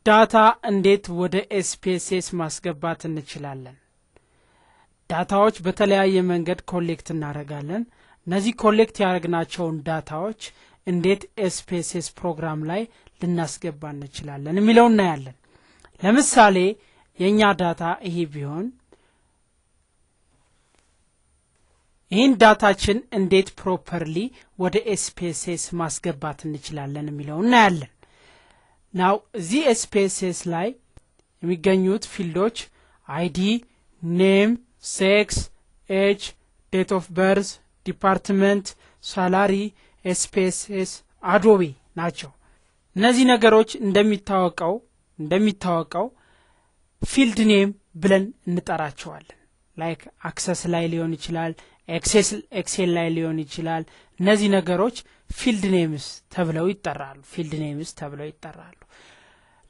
Data እንዴት ወደ SPSS ማስገባት እንችላለን? Data ዎች በተለያየ መንገድ collect እናደርጋለን። እነዚህ collect ያደረግናቸውን data ዎች እንዴት SPSS ፕሮግራም ላይ ልናስገባ እንችላለን የሚለው እናያለን። ለምሳሌ የኛ data ይሄ ቢሆን ይህን data ችን እንዴት properly ወደ SPSS ማስገባት እንችላለን የሚለው እናያለን። Now እዚህ SPSS ላይ የሚገኙት field ኦች ID፣ name፣ sex፣ age፣ date of birth፣ department፣ salary፣ SPSS፣ Adobe ናቸው። እነዚህ ነገሮች እንደሚታወቀው field name ብለን እንጠራቸዋለን። Like Access ላይ ሊሆን ይችላል፣ Excel ላይ ሊሆን ይችላል። እነዚህ ነገሮች field names ተብለው ይጠራሉ። Field names ተብለው ይጠራሉ።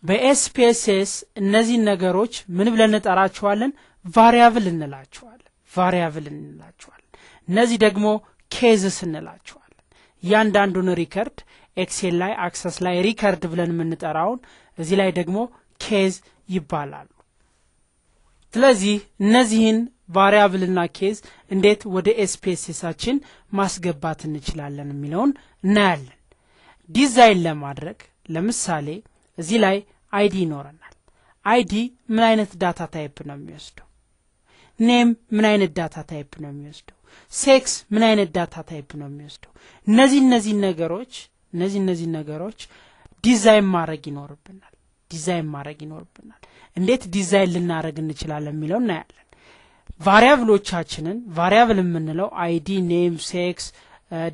በ SPSS እነዚህን ነገሮች ምን ብለን እንጠራቸዋለን? Variable እንላቸዋለን። Variable እንላቸዋለን። እነዚህ ደግሞ cases እንላቸዋለን። እያንዳንዱን record Excel ላይ Access ላይ record ብለን የምንጠራውን እዚህ ላይ ደግሞ case ይባላሉ። ስለዚህ እነዚህን variable ና case እንዴት ወደ SPSS ኣችን ማስገባት እንችላለን የሚለውን እናያለን። ዲዛይን ለማድረግ ለምሳሌ እዚህ ላይ ID ይኖረናል። ID ምን አይነት data type ነው የሚወስደው? Name ምን አይነት data type ነው የሚወስደው? Sex ምን አይነት data type ነው የሚወስደው? እነዚህ ነገሮች ዲዛይን ማድረግ ይኖርብናል። ዲዛይን ማድረግ ይኖርብናል። እንዴት ዲዛይን ልናደርግ እንችላለን የሚለው እናያለን። Variable ኦቻችንን variable የምንለው ID፣ name፣ sex፣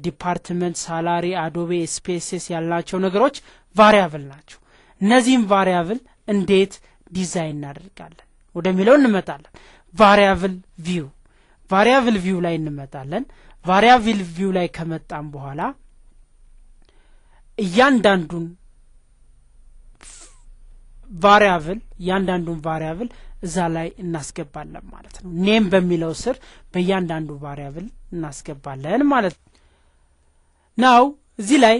department፣ salary፣ Adobe፣ SPSS ያልናቸው ነገሮች variable ናቸው። እነዚህም variable እንዴት ዲዛይን እናደርጋለን ወደሚለው እንመጣለን። Variable view variable view ላይ እንመጣለን። Variable view ላይ ከመጣን በኋላ እያንዳንዱን variable እዛ ላይ እናስገባለን ማለት ነው። Name በሚለው ስር በእያንዳንዱ variable እናስገባለን ማለት ነው። Now እዚህ ላይ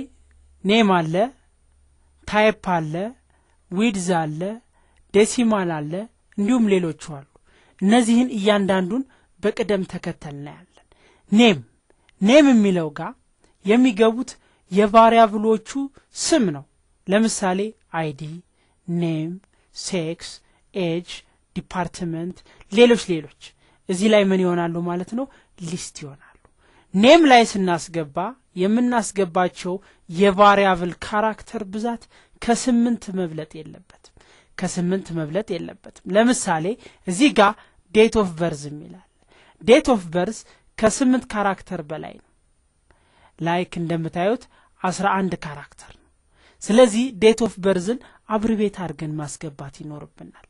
name አለ፣ type አለ፣ width አለ፣ decimal አለ፣ እንዲሁም ሌሎቹ አሉ። እነዚህን እያንዳንዱን በቅደም ተከተል እናያለን። Name የሚለው ጋር የሚገቡት የ variable ኦቹ ስም ነው። ለምሳሌ ID፣ name፣ sex፣ age፣ department፣ ሌሎች እዚህ ላይ ምን ይሆናሉ ማለት ነው? List ይሆናሉ። Name ላይ ስናስገባ የምናስገባቸው የ variable character ብዛት ከስምንት መብለጥ የለበትም። ከስምንት መብለጥ የለበትም። ለምሳሌ እዚህ ጋር date of birth ይላል። Date of birth ከስምንት character በላይ ነው። Like እንደምታዩት 11 character ነው። ስለዚህ date of birth ን abbreviate አድርገን ማስገባት ይኖርብናል።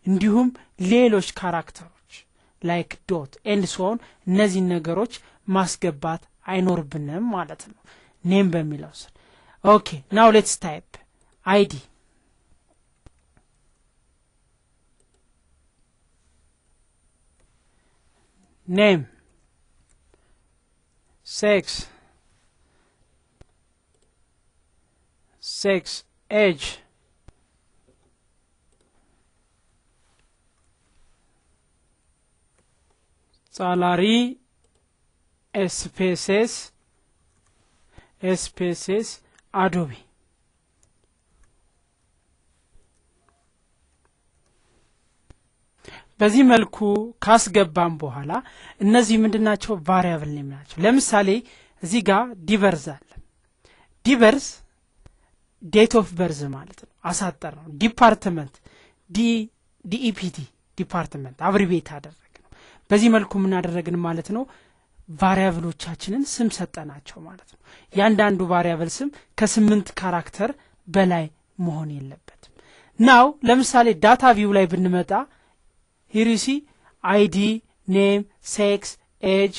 እንዲሁም ሌሎች character ኦች like dot and so on እነዚህን ነገሮች ማስገባት አይኖርብንም ማለት ነው። Name በሚለው ስር okay, now let's type ID፣ name፣ sex፣ age፣ salary፣ SPSS፣ Adobe። በዚህ መልኩ ካስገባን በኋላ እነዚህ ምንድናቸው? Variable name ናቸው። ለምሳሌ እዚህ ጋር dbirth አለ። Dbirth date of birth ማለት ነው፣ አሳጠር ነው። Department DEPT department abbreviate አደረግነው። በዚህ መልኩ ምን አደረግን ማለት ነው? Variable ኦቻችንን ስም ሰጠናቸው ማለት ነው። ያንዳንዱ variable ስም ከስምንት character በላይ መሆን የለበትም። Now ለምሳሌ data view ላይ ብንመጣ here you see ID፣ name፣ sex፣ age፣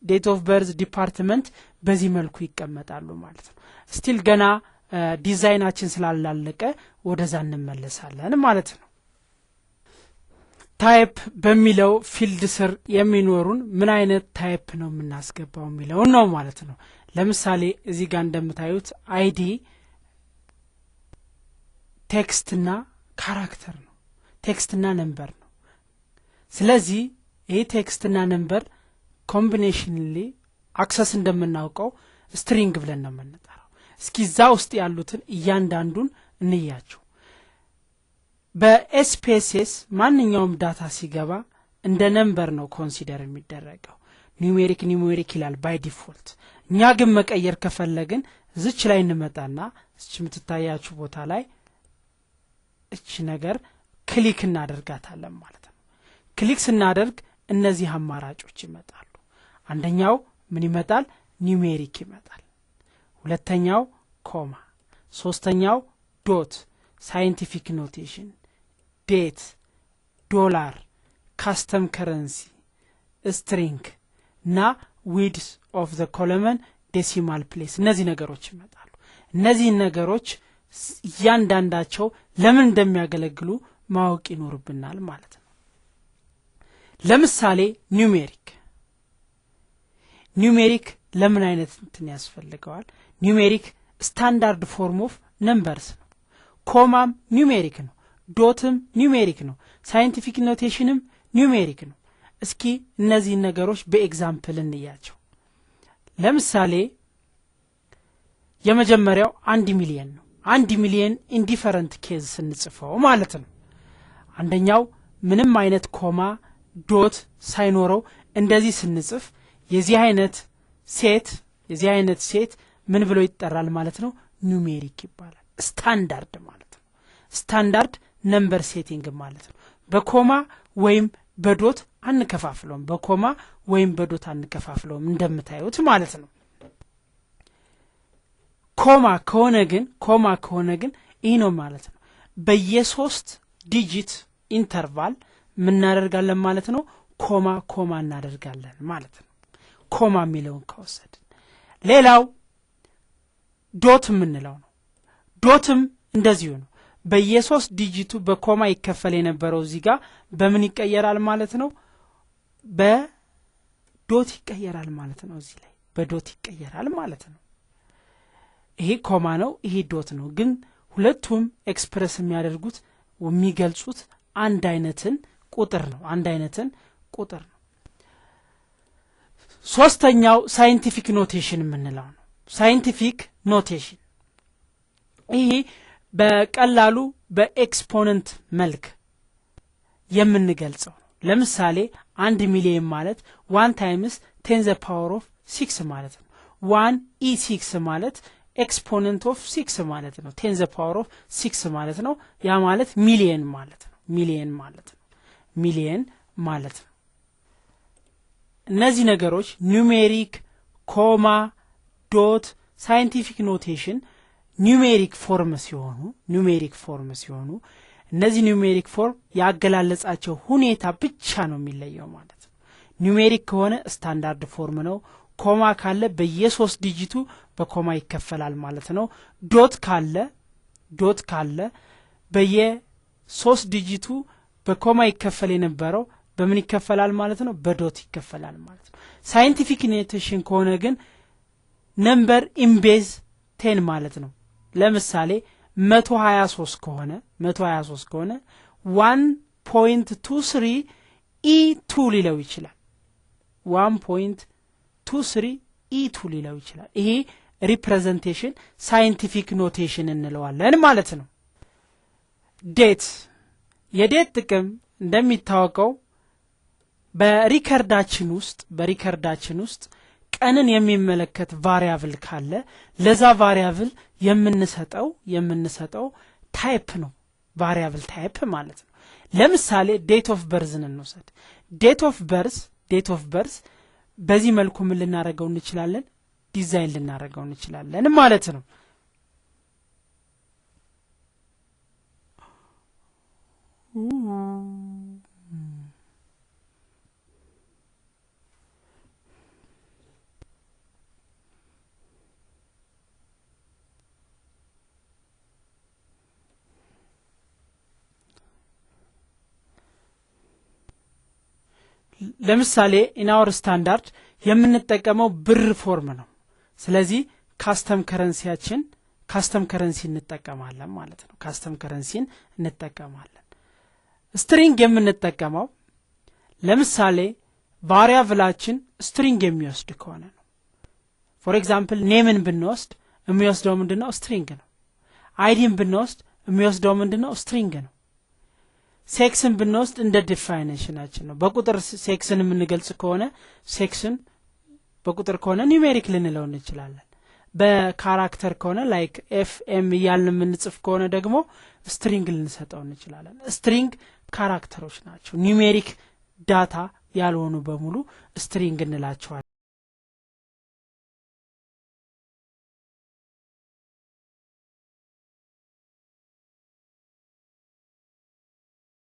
date of birth፣ department በዚህ መልኩ ይቀመጣሉ ማለት ነው። Still ገና ዲዛይናችን ስላላለቀ ወደዛ እንመለሳለን ማለት ነው። Type በሚለው field ስር የሚኖሩን ምን አይነት type ነው የምናስገባው የሚለው ነው ማለት ነው። ለምሳሌ እዚህ ጋር እንደምታዩት ID text ና character ነው፣ text ና number ነው። ስለዚህ ይህ text ና number combinationally Access እንደምናውቀው string ብለን ነው የምንጠራው። እስኪ እዛ ውስጥ ያሉትን እያንዳንዱን እንያቸው። በ SPSS ማንኛውም data ሲገባ እንደ number ነው consider የሚደረገው። Numeric numeric ይላል by default። እኛ ግን መቀየር ከፈለግን እዚች ላይ እንመጣና እች የምትታያችሁ ቦታ ላይ እች ነገር click እናደርጋታለን ማለት ነው። Click ስናደርግ እነዚህ አማራጮች ይመጣሉ። አንደኛው ምን ይመጣል? Numeric ይመጣል። ሁለተኛው comma፣ ሶስተኛው dot፣ scientific notation፣ date፣ dollar፣ custom currency፣ string እና width of the column decimal place፣ እነዚህ ነገሮች ይመጣሉ። እነዚህን ነገሮች እያንዳንዳቸው ለምን እንደሚያገለግሉ ማወቅ ይኖርብናል ማለት ነው። ለምሳሌ numeric ለምን አይነት እንትን ያስፈልገዋል? Numeric standard form of numbers ነው። Comma ም numeric ነው። Dot ም numeric ነው። Scientific notation ም numeric ነው። እስኪ እነዚህን ነገሮች በ example እንያቸው። ለምሳሌ የመጀመሪያው 1 ሚሊየን ነው። 1 ሚሊየን in different case ስንጽፈው ማለት ነው። አንደኛው ምንም አይነት comma፣ dot ሳይኖረው እንደዚህ ስንጽፍ የዚህ አይነት set ምን ብሎ ይጠራል ማለት ነው? Numeric ይባላል። ስታንዳርድ ማለት ነው። Standard number setting ማለት ነው። በ comma ወይም በ dot አንከፋፍለውም። በ comma ወይም በ dot አንከፋፍለውም እንደምታዩት ማለት ነው። Comma ከሆነ ግን ይህ ነው ማለት ነው። በየሶስት digit interval ምናደርጋለን ማለት ነው? Comma comma እናደርጋለን ማለት ነው። Comma የሚለውን ከወሰድን ሌላው dot የምንለው ነው። Dot ም እንደዚሁ ነው። በየሶስት digit ኡ በ comma ይከፈል የነበረው እዚህ ጋር በምን ይቀየራል ማለት ነው? በ dot ይቀየራል ማለት ነው። እዚህ ላይ በ dot ይቀየራል ማለት ነው። ይሄ comma ነው፣ ይሄ dot ነው። ግን ሁለቱም express የሚያደርጉት፣ የሚገልጹት አንድ አይነትን ቁጥር ነው። አንድ አይነትን ቁጥር ነው። ሶስተኛው scientific notation የምንለው ነው። Scientific notation ይሄ በቀላሉ በ exponent መልክ የምንገልጸው ነው። ለምሳሌ 1 ሚሊየን ማለት 1 times 10 the power of 6 ማለት ነው። 1 e 6 ማለት exponent of 6 ማለት ነው። 10 the power of 6 ማለት ነው። ያ ማለት ሚሊየን ማለት ነው። ሚሊየን ማለት ነው። ሚሊየን ማለት ነው። እነዚህ ነገሮች numeric፣ comma፣ dot፣ scientific notation numeric form ሲሆኑ እነዚህ numeric form ያገላለጻቸው ሁኔታ ብቻ ነው የሚለየው ማለት ነው። Numeric ከሆነ standard form ነው። Comma ካለ በየሶስት digit ኡ በ comma ይከፈላል ማለት ነው። Dot ካለ በየሶስት digit ኡ በ comma ይከፈል የነበረው በምን ይከፈላል ማለት ነው? በ dot ይከፈላል ማለት ነው። Scientific notation ከሆነ ግን number in base 10 ማለት ነው። ለምሳሌ 123 ከሆነ 1.23 e 2 ሊለው ይችላል። 1.23 e 2 ሊለው ይችላል። ይሄ representation scientific notation እንለዋለን ማለት ነው። Date፣ የ date ጥቅም እንደሚታወቀው በ record ኣችን ውስጥ ቀንን የሚመለከት variable ካለ ለዛ variable የምንሰጠው type ነው። Variable type ማለት ነው። ለምሳሌ date of birth ን እንውሰድ። Date of birth በዚህ መልኩ ምን ልናደርገው እንችላለን? ዲዛይን ልናደርገው እንችላለን ማለት ነው። ለምሳሌ in our standard የምንጠቀመው ብር form ነው። ስለዚህ custom currency ያችን Custom currency እንጠቀማለን ማለት ነው። Custom currency ን እንጠቀማለን። String የምንጠቀመው ለምሳሌ variable ኣችን string የሚወስድ ከሆነ ነው። For example, name ን ብንወስድ የሚወስደው ምንድነው? String ነው። ID ን ብንወስድ የሚወስደው ምንድነው? String ነው። ሴክስን ብንወስድ እንደ definition ኣችን ነው። በቁጥር sex ን የምንገልጽ ከሆነ፣ sex ን በቁጥር ከሆነ numeric ልንለው እንችላለን። በ character ከሆነ፣ like F M እያልን የምንጽፍ ከሆነ ደግሞ string ልንሰጠው እንችላለን። String character ኦች ናቸው። Numeric data ያልሆኑ በሙሉ string እንላቸዋለን።